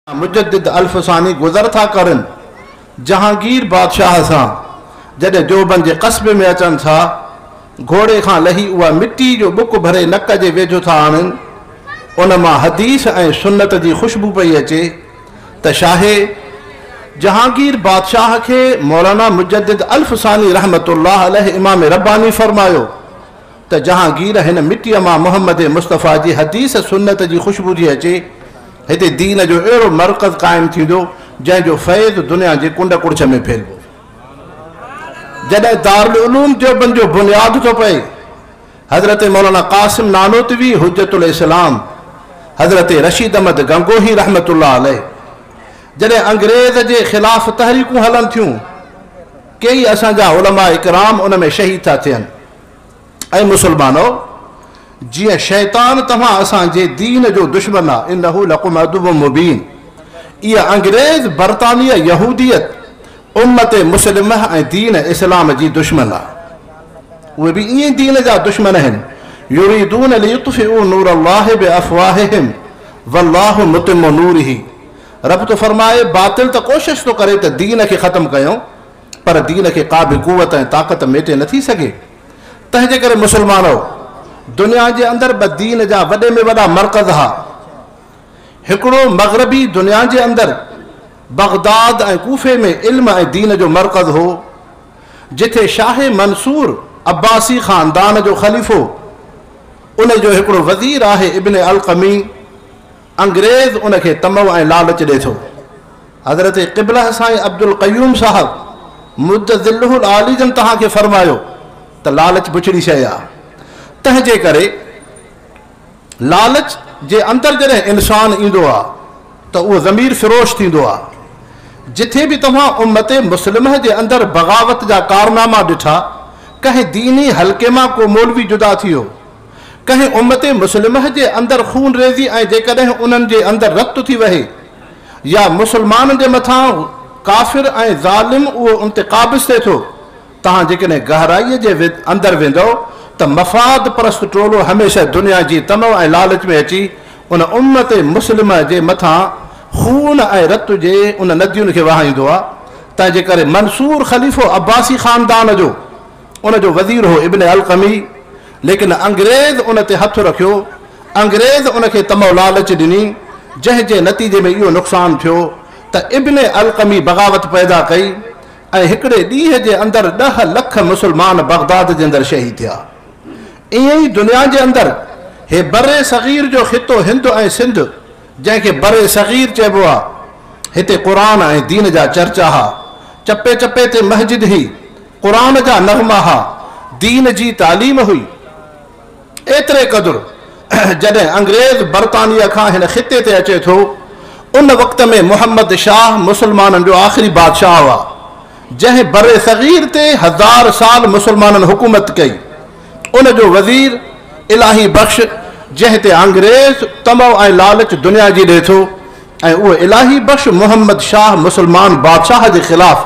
मुजद्दिद अल्फ़सानी गुज़र था करनि जहांगीर बादशाह सां। जॾहिं देवबंद जे क़स्बे में अचनि था, घोड़े खां लही उहा मिट्टी जो बुक भरे नक जे वेझो था आणनि, उन मां हदीस ऐं सुन्नत जी ख़ुशबू पई अचे। त शाहे जहांगीर बादशाह खे मौलाना मुजद्दिद अल्फ़सानी रहमतुल्लाह अलैह इमाम रब्बानी फ़रमायो त जहांगीर हिन मिटीअ मां मोहम्मद मुस्तफ़ा जी हदीस सुन्नत जी ख़ुशबू थी अचे, हिते दीन जो अहिड़ो मर्कज़ क़ाइमु थींदो जंहिंजो फैज़ दुनिया जे कुंड कुड़छ में फैलिबो। जॾहिं दारुल उलूम देवबंद जो बुनियाद थो पए, हज़रत मौलाना क़ासिम नानोतवी हुज्जतुल इस्लाम, हज़रत रशीद अहमद गंगोही रहमतुल्लाह अलैह, जॾहिं अंग्रेज़ जे ख़िलाफ़ तहरीकूं हलनि थियूं, कई असांजा उलमा इकराम उन में शहीद था थियनि। ऐं मुसलमानो, जीअं शैतान तव्हां असांजे दीन जो दुश्मन आहे, इन्नहु लकुम अदुव्वुम मुबीन, इहा अंग्रेज़ बरतानिया यहूदियत उम्मत मुस्लिम ऐं दीन इस्लाम जी दुश्मन आहे। उहे बि ईअं दीन जा दुश्मन आहिनि। युरीदून लियुत्फ़िउ नूर अल्लाह बिअफ़वाहिहिम वल्लाहु मुतिम्मु नूरिही। रब तो फरमाए बातिल त कोशिश थो करे त दीन खे ख़त्म कयूं, पर दीन खे का बि कुवत ऐं ताक़त मेटे नथी सघे। तंहिंजे करे मुसलमानो, दुनिया जे अंदरि ॿ दीन जा वॾे में वॾा मर्कज़ हा। हिकिड़ो मग़रबी दुनिया जे अंदरि बगदाद ऐं कूफे में इल्म ऐं दीन जो मर्कज़ हो, जिथे शाह मंसूर अब्बासी ख़ानदान जो ख़लीफ़ो, उन जो हिकिड़ो वज़ीर आहे इब्न अलक़मी, अंग्रेज़ उनखे तमव ऐं लालच ॾिए थो। हज़रत क़िबला साईं अब्दुल क़यूम साहब मुद्दज़िल्लुहुल आली जन तव्हांखे फ़रमायो त लालच बुछड़ी शइ आहे। तंहिंजे करे लालच जे अंदरि जॾहिं इंसान ईंदो आहे त उहो ज़मीर फिरोश थींदो आहे। जिथे बि तव्हां उम्मत मुस्लिम जे अंदरि बग़ावत जा कारनामा ॾिठा, कंहिं दीनी हल्के मां को मौलवी जुदा थी वियो, कंहिं उम्मत मुस्लिम जे अंदरि खून रेज़ी ऐं जेकॾहिं उन्हनि जे अंदरि रत थी वहे या मुसलमाननि जे मथां काफ़िर ऐं ज़ालिम उहो उन ते क़ाबिज़ थिए थो, तव्हां जेकॾहिं गहराईअ जे अंदरि वेंदव त मफ़ाद परस्त टोलो हमेशह दुनिया जी तमव ऐं लालच में अची उन उम्मत मुस्लिम जे मथां खून ऐं रत जे उन नदियुनि खे वहाईंदो आहे। तंहिंजे करे मंसूर ख़लीफ़ो अब्बासी ख़ानदान जो, उनजो वज़ीर हो इब्न अलक़मी, लेकिन अंग्रेज़ उन ते हथु रखियो, अंग्रेज़ उनखे तमव लालच ॾिनी, जंहिंजे नतीजे में इहो नुक़सानु थियो त इब्न अलक़मी बग़ावत पैदा कई ऐं हिकिड़े ॾींहं जे अंदरि 10 लख मुसलमान बगदाद जे अंदरि शहीद थिया। ईअं ई दुनिया जे अंदरि हे बरे सग़ीर जो ख़ितो हिंद ऐं सिंध, जंहिंखे बरे सग़ीर चइबो आहे, हिते क़ुर ऐं दीन जा चर्चा हा, चपे चपे ते मस्जिद हुई, क़ुर जा नग़मा हा, दीन जी तालीम हुई। एतिरे क़दुरु जॾहिं अंग्रेज़ बरतानिया खां हिन ख़िते ते अचे थो, उन वक़्त में मोहम्मद शाह मुसलमाननि जो आख़िरी बादशाह हुआ, जंहिं बरे सग़ीर ते 1000 साल मुसलमाननि हुकूमत कई। उन जो वज़ीर इलाही बख़्श, जंहिं ते अंग्रेज़ तमव ऐं लालच दुनिया जी ॾिए थो, ऐं उहो इलाही बख़्श मोहम्मद शाह मुसलमान बादशाह जे ख़िलाफ़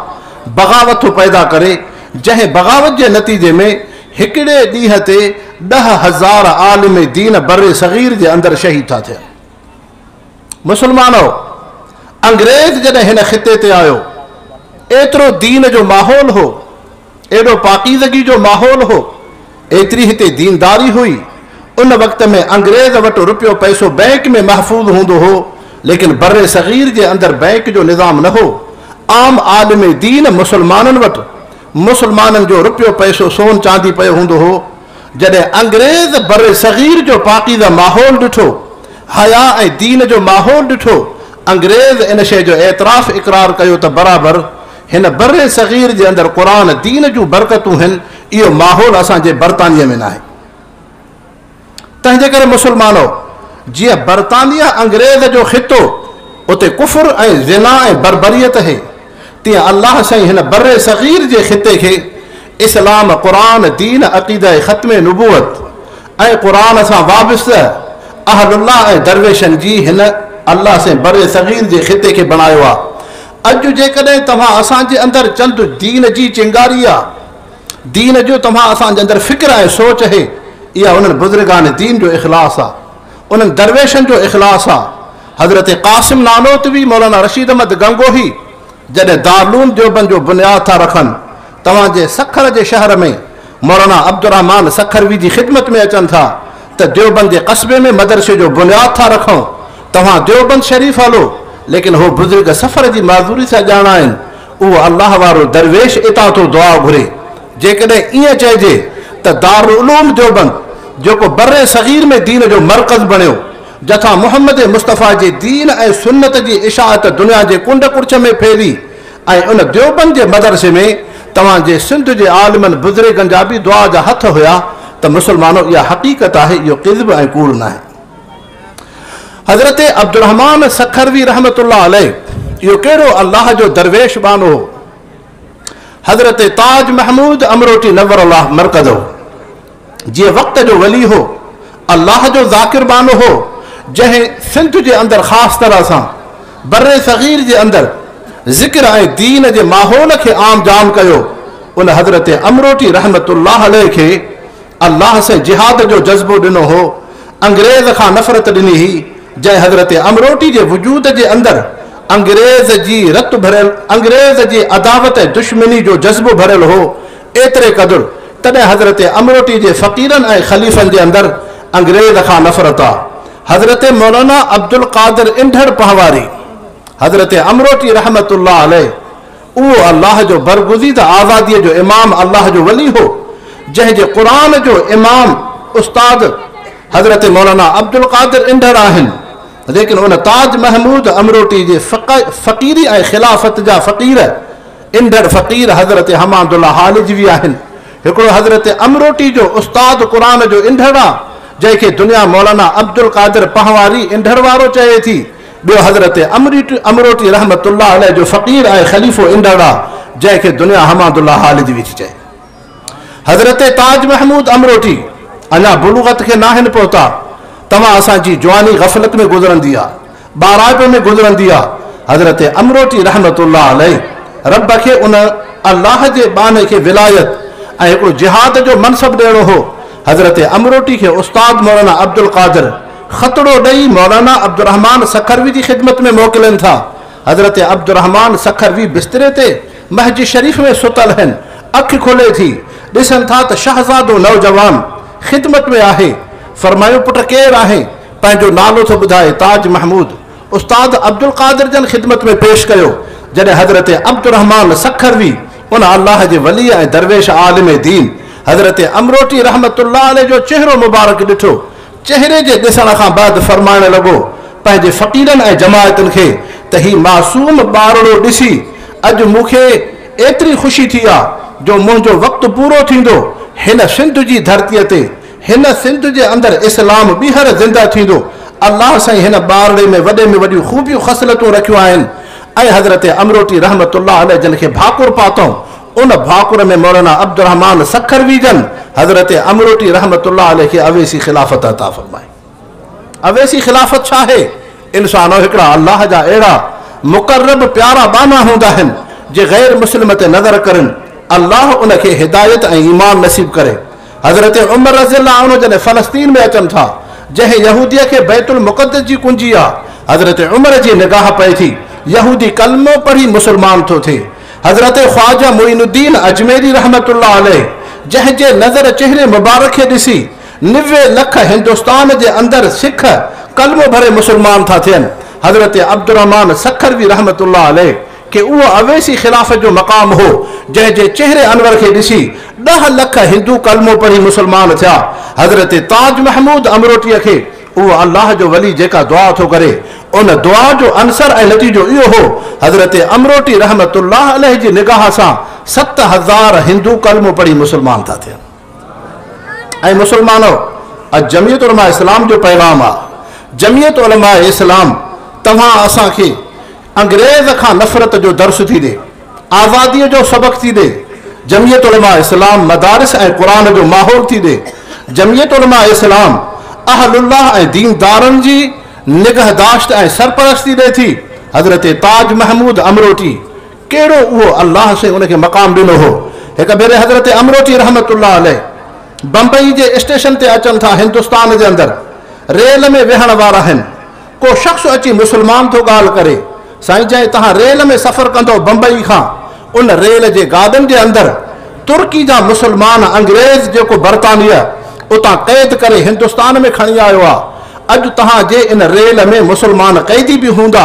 बग़ावत थो पैदा करे, जंहिं बग़ावत जे नतीजे में हिकिड़े ॾींहं ते 10,000 आलिम दीन बरे सग़ीर जे अंदरि शहीद था थियनि। मुसलमानो, अंग्रेज़ जॾहिं हिन ख़िते ते आयो, एतिरो दीन जो माहौल हो, एॾो पाकीज़गी जो माहौल हो, एतिरी हिते दीनदारी हुई। उन वक़्त में अंग्रेज़ वटि रुपयो पैसो बैंक में महफ़ूज़ हूंदो हो, लेकिन बरे सग़ीर जे अंदरि बैंक जो निज़ाम न हो। आम आलिम दीन मुसलमाननि वटि मुसलमाननि जो रुपयो पैसो सोन चांदी पियो हूंदो हो। जॾहिं अंग्रेज़ बरे सग़ीर जो पाकीज़ा माहौल ॾिठो, हया ऐं दीन जो माहौल ॾिठो, अंग्रेज़ इन शइ जो एतिराफ़ इकरार कयो त बराबरि हिन बरे सग़ीर जे अंदरि क़ुर दीन जूं बरकतूं आहिनि, इहो माहौल असांजे बरतानिया में न आहे। तंहिंजे करे मुसलमानो, जीअं बरतानिया अंग्रेज़ जो ख़ितो उते कुफुर ऐं ज़िना ऐं बर्बरियत आहे, तीअं अल्लाह साईं हिन बरे सग़ीर जे ख़िते खे इस्लाम, क़ुर, दीन, अक़ीदा ख़त्म नबूअत ऐं क़ुर सां वाबस्ता अहलुल्लाह ऐं दरवेशनि जी हिन अल्लाह साईं बरे सग़ीर जे ख़िते खे बणायो आहे। अॼु जेकॾहिं तव्हां असांजे अंदरि चंद दीन जी चिंगारी आहे, दीन जो तव्हां असांजे अंदरि फ़िक्र ऐं सोच आहे, इहा उन्हनि बुज़ुर्गान दीन जो इख़लास आहे, उन्हनि दरवेशनि जो इख़लास आहे। हज़रत क़ासिम नानोतवी मौलाना रशीद अहमद गंगोही जॾहिं दारुल देवबंद जो बुनियाद था रखनि, तव्हांजे सखर जे शहर में मौलाना अब्दुलरहमान सखरवी जी ख़िदमत में अचनि था त देवबंद जे क़स्बे में मदरसे जो बुनियाद था रखूं, तव्हां देवबंद शरीफ़ हलो, लेकिन हो बुज़ुर्ग सफ़र जी माज़ूरी सां ॼाणा आहिनि, उहो अलाह वारो दरवेश इतां थो दुआ घुरे। जेकॾहिं ईअं चइजे त दारुल उलूम देवबंद जेको बर्रे सगीर में दीन जो मरकज़ बणियो, जथां मोहम्मद मुस्तफ़ा जे दीन ऐं सुन्नत जी इशाअत दुनिया जे कुंड कुर्छ में फैली, ऐं उन देवबंद जे मदरसे में तव्हांजे सिंध जे आलिमनि बुज़ुर्गनि जा बि दुआ जा हथ हुया, त मुसलमानो इहा हक़ीक़त आहे, इहो किज़्ब ऐं कूड़ न आहे। हज़रत अब्दुलरहमान सखरवी रहमतुल्लाह अलैह इहो कहिड़ो अलाह जो दरवेश बानो हो। हज़रत ताज महमूद अमरोटी नवर अल्लाह मरकज़ हो, जीअं वक़्त जो वली हो, अलाह जो ज़ाकिर बानो हो, जंहिं सिंध जे अंदरि ख़ासि तरह सां बर्रे सगीर जे अंदरि ज़िक्र ऐं दीन जे माहौल खे आम जाम कयो, उन हज़रत अमरोटी रहमतुल्लाह अलैह खे अलाह से जिहाद जो जज़्बो ॾिनो हो, अंग्रेज़ खां नफ़रत ॾिनी हुई, जंहिं हज़रत अमरोटी जे वजूद जे अंदरि अंग्रेज़ जी रत भरियल, अंग्रेज़ जी अदावत ऐं दुश्मनी जो जज़्बो भरियल हो, एतिरे क़दुरु तॾहिं हज़रत अमरोटी जे फ़क़ीरनि ऐं ख़लीफ़नि जे अंदरि अंग्रेज़ खां नफ़रत आहे। हज़रत मौलाना अब्दुल क़ादिर इंढड़ पहवारी हज़रत अमरोटी रहमतुल्लाह अलैह उहो अलाह जो बरगुज़ीदा आज़ादीअ जो इमाम, अलाह जो वली हो, जंहिंजे क़ुर जो इमाम उस्ताद हज़रत मौलाना अब्दुल क़ादिर इंढड़ आहिनि, लेकिन उन ताज महमूद अमरोटी जे फ़क़ीरी ऐं ख़िलाफ़त जा फ़क़ीर इंढड़ फ़क़ीर हज़रत हमादुल्ला हालिजवी आहिनि। हिकिड़ो हज़रत अमरोटी जो उस्ताद क़ुर जो इंढड़ आहे, जंहिंखे दुनिया मौलाना अब्दुल क़ादिर पहवारी इंढड़ वारो चए थी, ॿियो हज़रत अमरोटी रहमतुल्लाह अलैह जो फ़क़ीर ऐं ख़लीफ़ो इंढड़ आहे, जंहिंखे दुनिया हमादुल्ला हालिजवी थी चए। हज़रत ताज महमूद अमरोटी अञा बुलूगत खे नाहिनि पहुता, तव्हां असांजी जवानी ग़फ़लत में गुज़रंदी आहे, ॿाराइप में गुज़रंदी आहे। हज़रत अमरोटी रहमतुल्लाह अलैह रब खे उन अलाह जे बाने खे विलायत ऐं हिकिड़ो जिहाद जो मनसब ॾियणो हो। हज़रत अमरोटी खे उस्ताद मौलाना अब्दुल क़ादिर ख़तड़ो ॾेई मौलाना अब्दुलरहमान सखरवी जी ख़िदमत में मोकिलनि था। हज़रत अब्दुलरहमान सखरवी बिस्तरे ते मस्जिद शरीफ़ में सुतल आहिनि, अखि खोले थी, ॾिसनि था त शहज़ादो नौजवान ख़िदमत में आहे। फरमायो, पुट केरु आहे? पंहिंजो नालो थो ॿुधाए, ताज महमूद। उस्ताद अब्दुल क़ादिर जन ख़िदमत में पेश कयो। जॾहिं हज़रत अब्दुलरहमान सखरवी उन अलाह जे वली ऐं दरवेश आलिम दीन हज़रत अमरोटी रहमतुल्लाह अलैह जो चेहरो मुबारक ॾिठो, चेहरे जे ॾिसण खां बाद फरमाइण लॻो पंहिंजे फ़क़ीरनि ऐं जमायतुनि खे त ही मासूम ॿारड़ो ॾिसी अॼु मूंखे एतिरी ख़ुशी थी आहे जो मुंहिंजो वक़्तु पूरो थींदो, हिन सिंध जी धरतीअ ते, हिन सिंध जे अंदरि इस्लाम ॿीहर ज़िंदा थींदो। अलाह साईं हिन ॿारड़े में वॾे में वॾियूं ख़ूबियूं ख़सलतूं रखियूं आहिनि। ऐं हज़रत अमरोटी रहमतुल्लाह अलैह जन खे भाकुर पातऊं, उन भाकुर में मौलाना अब्दुलरहमान सखरवी जन हज़रत अमरोटी रहमतुल्लाह अलैह खे अवेसी ख़िलाफ़त अता फरमाई। अवेसी ख़िलाफ़त छा आहे? इंसान हिकिड़ा अलाह जा अहिड़ा मुक़र्रब प्यारा बाना हूंदा आहिनि जे ग़ैर मुस्लिम ते नज़र करनि, अलाह उनखे हिदायत ऐं ईमान नसीब करे। हज़रत उमर रज़ी अल्लाह अन्हु जॾहिं फ़लस्तीन में अचनि था, जंहिं यहूदीअ खे बैतुल मुक़द्दस जी कुंजी आहे, हज़रत उमर जी निगाह पए थी, यहूदी कलमो पढ़ी मुसलमान थो थिए। हज़रत ख्वाजा मोइनुद्दीन अजमेरी रहमतुल्लाह अलैह जंहिंजे नज़र चेहरे मुबारक खे ॾिसी 90 लख हिंदुस्तान जे अंदरि सिख कलमो भरे मुसलमान था थियनि। हज़रत अब्दुलरहमान सखरवी रहमतुल्लाह अलैह कि उहो अवेसी ख़िलाफ़त जो मक़ाम हो, जंहिंजे चेहरे अनवर खे ॾिसी 10 लख हिंदू कलमो पढ़ी मुसलमान थिया। हज़रत ताज महमूद अमरोटीअ खे उहो अलाह जो वली जेका दुआ थो करे, उन दुआ जो अंसर ऐं नतीजो इहो हो, हज़रत अमरोटी रहमतुल्लाह अलैह जी निगाह सां 7000 हिंदू कलमो पढ़ी मुसलमान था थियनि। ऐं मुसलमानो, अॼु जमीयत उलमा इस्लाम जो पैगाम आहे। जमीयत उलमा इस्लाम तव्हां असांखे अंग्रेज़ खां नफ़रत जो दर्स थी ॾे, आज़ादीअ जो सबक़ थी ॾे। जमीयत उलमा इस्लाम मदारिस ऐं क़ुर जो माहौल थी ॾे। जमीयत उलमा इस्लाम अहलुल्लाह ऐं दीनदारनि जी निगहदाश्त ऐं सरपरस्ती ॾे थी। हज़रत ताज महमूद अमरोटी कहिड़ो उहो अलाह से उनखे मक़ाम ॾिनो हो। हिकु भेरे हज़रत अमरोटी रहमतुल्लाह अलैह बम्बई जे स्टेशन ते अचनि था, हिंदुस्तान जे अंदरि रेल में वेहण वारा आहिनि। को शख़्स अची मुसलमान थो ॻाल्हि करे। साईं जंहिं तव्हां रेल में सफ़र कंदो बंबई खां, उन रेल जे गाॾनि जे अंदरि तुर्की जा मुसलमान अंग्रेज़ जेको बर्तानिया उतां क़ैद करे हिंदुस्तान में खणी आयो आहे, अॼु तव्हांजे इन रेल में मुसलमान क़ैदी बि हूंदा।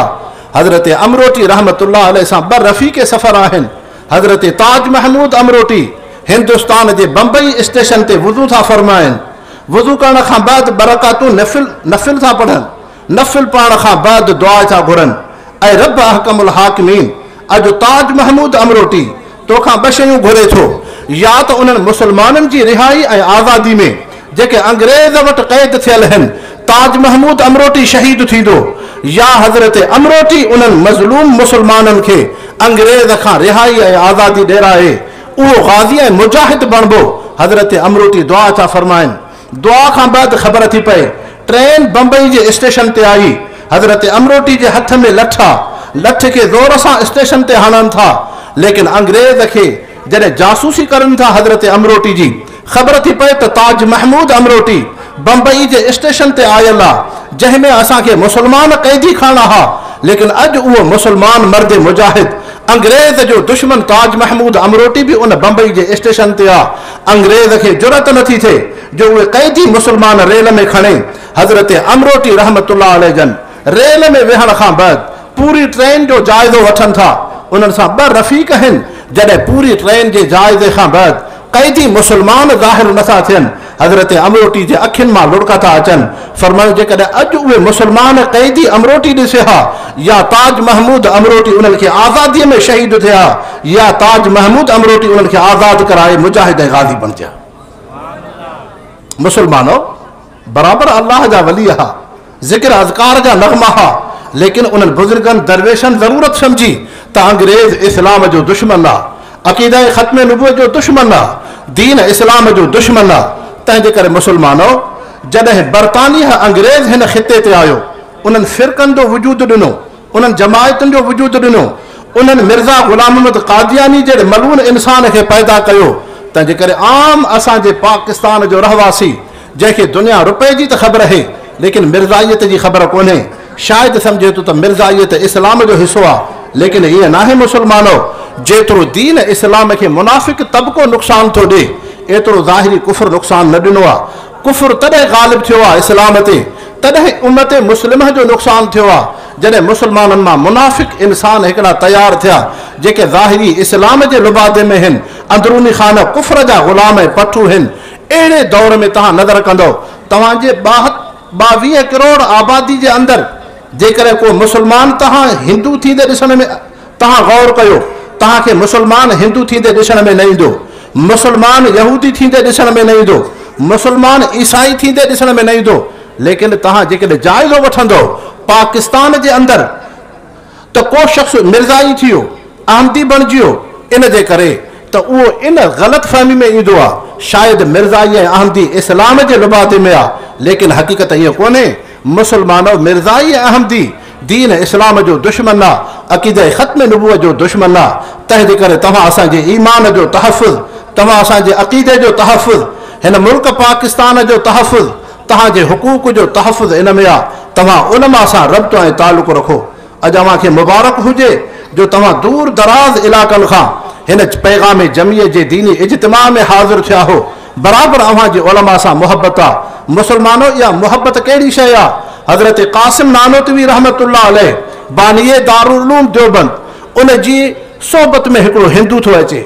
हज़रत अमरोटी रहमतुल्लाह अलैह सां ॿ रफ़ीक़ सफ़र आहिनि। हज़रत ताज महमूद अमरोटी हिंदुस्तान जे बंबई स्टेशन ते वुज़ू था फरमाइनि। वुज़ू करण खां बाद ॿ रकातूं नफ़िल था पढ़नि, नफ़िल पढ़ण खां बाद दुआ था घुरनि, ऐं रब अहकमुल हाकिमीन, अॼु ताज महमूद अमरोटी तोखां ॿ शयूं घुरे थो, या त उन्हनि मुसलमाननि जी रिहाई ऐं आज़ादी में जेके अंग्रेज़ वटि क़ैद थियल आहिनि ताज महमूद अमरोटी शहीद थींदो, या हज़रत अमरोटी उन्हनि मज़लूम मुसलमाननि खे अंग्रेज़ खां रिहाई ऐं आज़ादी ॾियराए उहो ग़ाज़ी ऐं मुजाहिद बणिबो। हज़रत अमरोटी दुआ था फरमाइनि। दुआ खां बाद ख़बर थी पए ट्रेन बंबई जे स्टेशन ते आई। हज़रत अमरोटी जे हथ में लठ आहे, लठ खे ज़ोर सां स्टेशन ते हणनि था, लेकिन अंग्रेज़ खे जॾहिं जासूसी करनि था हज़रत अमरोटी जी, ख़बर थी पए त ताज महमूद अमरोटी बंबई जे स्टेशन ते आयल आहे, जंहिंमें असांखे मुसलमान क़ैदी खणणा हुआ, लेकिन अॼु उहो मुसलमान मर्द मुजाहिद अंग्रेज़ जो दुश्मन ताज महमूद अमरोटी बि उन बंबई जे स्टेशन ते आहे। अंग्रेज़ खे जुरत नथी थिए जो उहे क़ैदी मुसलमान रेल में खणे। हज़रत अमरोटी रहमतुल्लाह अलैह जन रेल में वेहण खां बाद पूरी ट्रेन जो जाइज़ो वठनि था, उन्हनि सां ॿ रफ़ीक़ आहिनि। जॾहिं पूरी ट्रेन जे जाइज़े खां बाद क़ैदी मुसलमान ज़ाहिर नथा थियनि, हज़रत अमरोटी जे अखियुनि मां लुड़का था अचनि। फरमायो जेकॾहिं अॼु उहे मुसलमान क़ैदी अमरोटी ॾिसे हा, या ताज महमूद अमरोटी उन्हनि खे आज़ादीअ में शहीद थिया हा, या ताज महमूद अमरोटी उन्हनि खे आज़ाद कराए मुजाहिद ऐं ग़ाज़ी बणिजे हा। मुसलमानो बराबरि अल्लाह जा वली हा, ज़िक्र अज़कार जा नग़मा हा, लेकिन उन्हनि बुज़ुर्गनि दरवेशनि ज़रूरत सम्झी त अंग्रेज़ इस्लाम जो दुश्मन आहे, अक़ीदा ख़त्म नबूवत जो दुश्मन आहे, दीन इस्लाम जो दुश्मन आहे। तंहिंजे करे मुसलमानो जॾहिं बर्तानिया अंग्रेज़ हिन ख़िते ते आयो, उन्हनि फ़िरकनि जो वजूद ॾिनो, उन्हनि जमायतुनि जो वजूद ॾिनो, उन्हनि मिर्ज़ा ग़ुलाम अहमद कादियानी जहिड़े मलून इंसान खे पैदा कयो। तंहिंजे करे आम असांजे पाकिस्तान जो रहवासी जंहिंखे दुनिया रुपए जी त ख़बर आहे, लेकिन मिर्ज़ाइत जी ख़बर कोन्हे, शायदि सम्झे थो त मिर्ज़ाइत इस्लाम जो हिसो आहे, लेकिन ईअं नाहे मुसलमानो। जेतिरो दीन इस्लाम खे मुनाफ़िक तबिको नुक़सानु थो ॾिए, एतिरो ज़ाहिरी कुफर नुक़सानु न ॾिनो आहे। कुफर तॾहिं ग़ालिब थियो आहे इस्लाम ते, तॾहिं उम्मत मुस्लिम जो नुक़सानु थियो आहे, जॾहिं मुसलमाननि मां मुनाफ़िक इंसान हिकिड़ा तयारु थिया, जेके ज़ाहिरी इस्लाम जे लुबादे में आहिनि, अंदरूनी खाना कुफर जा ग़ुलाम ऐं पठू आहिनि। अहिड़े दौर में तव्हां नज़र कंदव, तव्हांजे 22 करोड़ आबादी जे अंदरि जेकॾहिं को मुसलमान तव्हां हिंदू थींदे ॾिसण में, तव्हां गौर कयो, तव्हांखे मुसलमान हिंदू थींदे ॾिसण में न ईंदो, मुसलमान यहूदी थींदे ॾिसण में न ईंदो, मुसलमान ईसाई थींदे ॾिसण में न ईंदो, लेकिन तव्हां जेकॾहिं जाइज़ो वठंदव पाकिस्तान जे अंदरि त को शख़्स मिर्ज़ाई थी वियो, अहमदी बणिजी वियो, इन जे करे त उहो इन ग़लति फ़हमी में ईंदो आहे शायदि मिर्ज़ाई ऐं अहमदी इस्लाम जे लुबादे में आहे, लेकिन हक़ीक़त ईअं कोन्हे। मुसलमानो मिर्ज़ाई ऐं अहमदी दीन इस्लाम जो दुश्मन आहे, अक़ीदे ख़त्म नबूवत जो दुश्मन आहे। तंहिंजे करे तव्हां असांजे ईमान जो तहफ़ुज़, तव्हां असांजे अक़ीदे जो तहफ़ुज़, हिन मुल्क पाकिस्तान जो तहफ़ुज़, तव्हांजे हुकूक जो तहफ़ुज़ इन में आहे। तव्हां उलमा सां रब्तो ऐं तालुक़ रखो। अॼु अव्हांखे मुबारक हुजे जो तव्हां दूर दराज़ इलाइक़नि खां हिन पैगाम जमीअ जे दीनी इज्तिमा में हाज़िर थिया हो। बराबरि अव्हांजे उलमा सां मुहबत आहे। मुसलमानो इहा मुहबत कहिड़ी शइ आहे? हज़रत क़ासिम नानोतवी रहमतुल्लाह अलैह बानिए दारुल उलूम देवबंद, उन जी सोहबत में हिकिड़ो हिंदू थो अचे,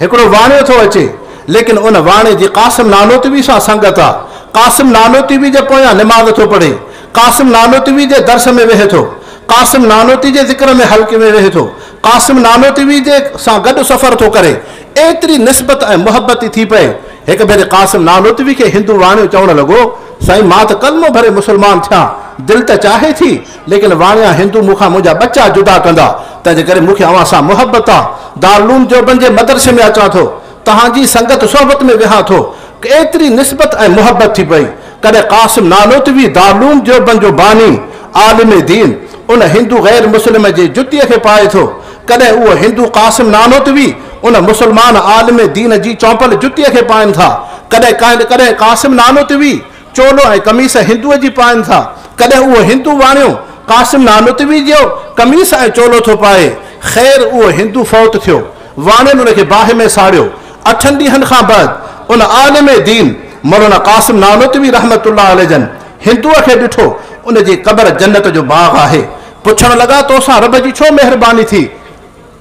हिकिड़ो वाणियो थो अचे, लेकिन उन वाणे जी क़ासिम नानोतवी सां संगत आहे। क़ासिम नानोतवी जे पोयां निमाज़ थो पढ़े, क़ासिम नानोतवी जे दर्स में वेहे थो, क़ासिम नानोती जे ज़िक्र में हल्के में वेहे थो, क़ासिम नानोतवी जे सां गॾु सफ़र थो करे। एतिरी निस्बत ऐं मुहबत थी पए। हिकु भेरे क़ासिम नानोतवी खे हिंदू वाणियो चवणु लॻो, साईं मां त कलमो भरे मुसलमान थियां, दिलि त चाहे थी, लेकिन वाणिया हिंदू मूंखां मुंहिंजा बच्चा जुदा कंदा, तंहिंजे करे मूंखे अव्हां सां मुहबत आहे। दारुल उलूम देवबंद जे मदरसे में अचां थो, तव्हांजी संगत सोहबत में वेहां थो। एतिरी निस्बत ऐं मुहबत थी पई। कॾहिं क़ासिम नानोतवी दारुल उलूम देवबंद जो बानी आलिम दीन उन हिंदू गैर मुस्लिम जे जुतीअ खे पाए थो, कॾहिं उहो हिंदू क़ासिम नानोतवी उन मुसलमान आलिम दीन जी चौपल जुतीअ खे पाइनि था, कॾहिं कॾहिं क़ासिम नानोतवी चोलो ऐं कमीस हिंदूअ जी पाइनि था, कॾहिं उहो हिंदू वाणियो قاسم نانوتوي جو قميص ۽ چولو ٿو پائي. خير اهو هندو فوت ٿيو. واڻين ان کي باهه ۾ ساڙيو. اٺن ڏينهن کان بعد ان عالم دين مولانا قاسم نانوتوي رحمة الله عليه جن هندوء کي ڏٺو، ان جي قبر جنت جو باغ آهي. پڇڻ لڳا، توسان رب جي ڇو مهرباني ٿي؟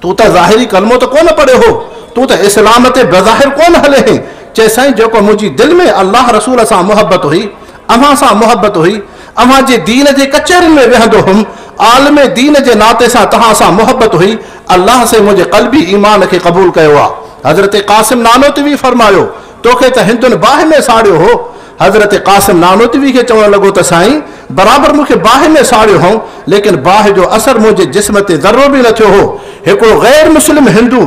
تون ته ظاهري ڪلمو ته ڪونه پڙهيو هو، تون ته اسلام تي بظاهر ڪونه هلي هئين. چي سائين جيڪو منهنجي دل ۾ الله رسول سان محبت هئي، اوهان سان محبت هئي، اوهان جي دين جي ڪچهرين ۾ ويهندو هئم، عالم دين جي ناتي سان توهان سان محبت هئي، الله سائين منهنجي قلبي ايمان کي قبول ڪيو آ. حضرت قاسم نانوتوي فرمايو، توکي ته هندن باهه ۾ ساڙيو هو. حضرت قاسم نانوتوي کي چوڻ لڳو ته سائين برابر مون کي باهه ۾ ساڙيو هئون، ليڪن باهه جو اثر منهنجي جسم تي ذرو به نه ٿيو هو. هڪڙو غير مسلم هندو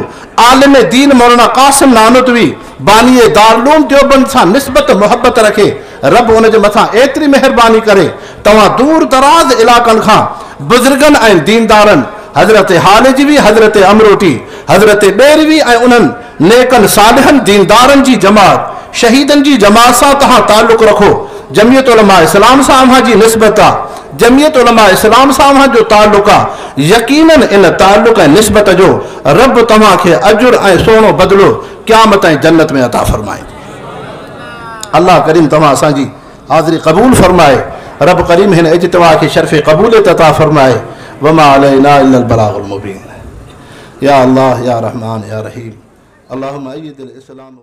عالم دين مولانا قاسم نانوتوي باني دارالعلوم ديوبند سان نسبت محبت رکي، رب ان جي مٿان ايتري مهرباني ڪري، توهان دور دراز علائقن کان بزرگن ۽ ديندارن حضرت هاليجوي، حضرت امروٽي، حضرت ٻيروي ۽ انهن نيڪن صالحن ديندارن جي جماعت، شهيدن جي جماعت سان توهان تعلق رکو، جمعيت علماء اسلام سان اوهان جي نسبت آ، جمعيت علماء اسلام سان اوهان جو تعلق آ، يقيناً ان تعلق ۽ نسبت جو رب توهان کي اجر ۽ سهڻو بدلو قيامت ۽ جنت ۾ عطا فرمائيندو. الله ڪريم توهان اسان جي حاضري قبول فرمائي. رب ڪريم هن اجتماع کي شرف قبوليت عطا فرمائي. وما علينا الا البلاغ المبين. يا الله يا رحمان يا رحيم اللهم ايد الاسلام.